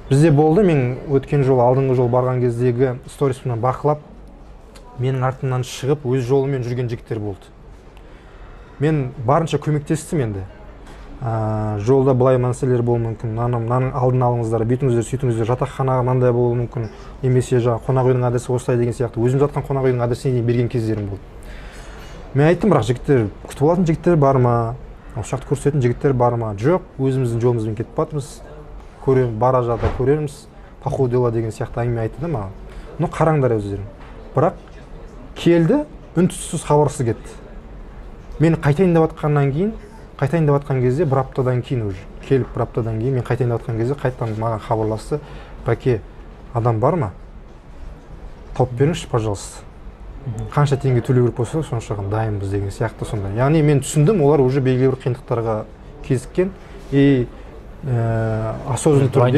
Бізде болды. Мен өткен жолы, алдыңғы жолы барған кездегі сторисімнен бақылап, менің артымнан шығып, өз жолымен жүрген жігіттер болды. Мен барынша көмектестім енді. Жолда былай мәселелер болуы мүмкін, мынаны, мынаның алдын алыңыздар, бүйтіңіздер, сөйтіңіздер, жатақханаға мынандай болуы мүмкін немесе жаңағы қонақ үйдің адресі осылай деген сияқты. Өзім жатқан қонақ үйдің адресіне дейін берген кездерім болды. Мен айттым: «Бірақ жігіттер, күтіп алатын жігіттер бар ма, осы жақты көрсететін жігіттер бар ма?» «Жоқ, өзіміздің жолымызбен кетіп жатырмыз, көре бара жата көрерміз по ходу дела» деген сияқты әңгіме айтты да маған. Ну, қараңдар өздерің. Бірақ келді, үн түнсіз, хабарсыз кетті. Мен қайтайын деп жатқаннан кейін, қайтайын деп жатқан кезде, бір аптадан кейін уже келіп, бір аптадан кейін мен қайтайын деп жатқан кезде қайтадан маған хабарласты: «Бәке, адам бар ма, тауып беріңізші, пожалуйста, қанша теңге төлеу керек болса, соншаға дайынбыз» деген сияқты сондай. Яғни мен түсіндім, олар уже белгілі бір қиындықтарға кезіккен и осознанный түрде.